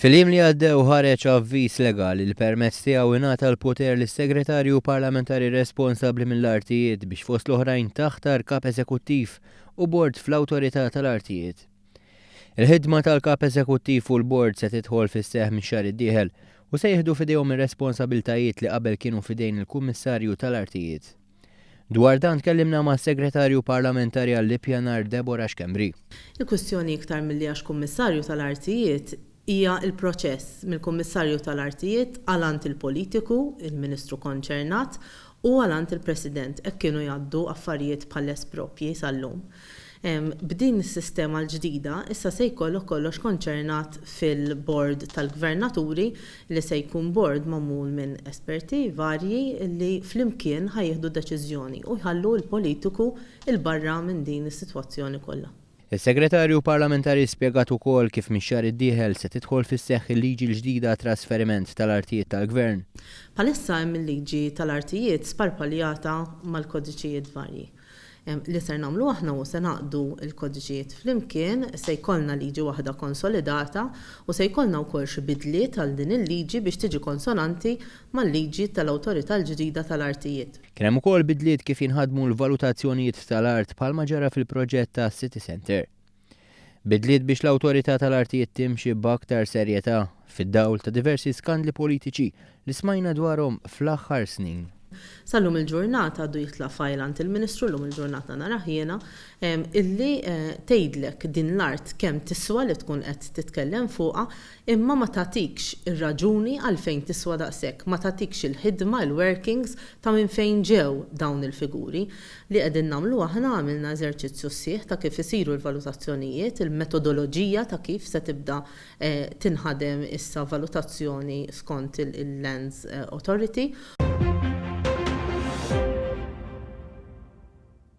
Fil-jiem li għaddew ħareġ avviż legali li permezz tiegħu ingħata l-poter lis-Segretarju Parlamentari responsabbli mill-Artijiet biex fost l-oħrajn taħtar Kap Eżekuttiv u Bord fl-Awtorità tal-Artijiet. Il-ħidma tal-Kap Eżekuttiv u l-Bord se tidħol fis-seħħ mix-xahar id-dieħel u se jieħdu f'idejhom ir-responsabiltajiet li qabel kienu f'idejn il-Kummissarju tal-Artijiet. Dwar dan tkellimna mas-Segretarju Parlamentari għall-Ippjanar Deborah Schembri. Il-kwistjoni iktar milli għax Kummissarju tal-Artijiet hija l-proċess mill-Kummissarju tal-Artijiet għal għand il-politiku, il-Ministru konċernat, u għal għand il-President. Hekk kienu jgħaddu affarijiet bħall-esproprji sal-lum. B'din is-sistema l-ġdida issa se jkollok kollox konċernat fil-Bord tal-Gvernaturi li se jkun bord magħmul minn esperti varji li flimkien ħa jieħdu deċiżjoni u jħallu l-politiku 'l barra minn din is-sitwazzjoni kollha. Is-Segretarju Parlamentari spjegat ukoll kif mix-xahar id-dieħel se tidħol fis-seħħ il-liġi l-ġdida għat-trasferiment tal-artijiet tal-Gvern. Bħalissa hemm il-liġi tal-artijiet sparpaljata mal-kodiċijiet varji. Li ser nagħmlu aħna hu se ngħaqqdu l-kodiċijiet flimkien, se jkollna liġi waħda konsolidata u se jkollna wkoll xi bidliet għal din il-liġi biex tiġi konsonanti mal-liġi tal-Awtorità l-ġdida tal-Artijiet. Kien hemm ukoll bidliet kif jinħadmu l-valutazzjonijiet tal-art bħalma ġara fil-proġett ta' City Centre. Bidliet biex l-Awtorità tal-Artijiet timxi b'aktar serjetà fid-dawl ta' diversi skandli politiċi li smajna dwarhom fl-aħħar snin. Sal-lum il-ġurnata għadu jitla' file għand il-Ministru, llum il-ġurnata narah jiena, illi tgħidlek din l-art kemm tiswa li tkun qed titkellem fuqha, imma ma tagħtikx ir-raġuni għalfejn tiswa daqshekk, ma tagħtikx il-ħidma, il-workings ta' minn fejn ġew dawn il-figuri. Li qegħdin nagħmlu aħna, għamilna eżerċizzju sħiħ ta' kif isiru l-valutazzjonijiet, il-metodoloġija ta' kif se tibda tinħadem issa valutazzjoni skont il-Lands Authority.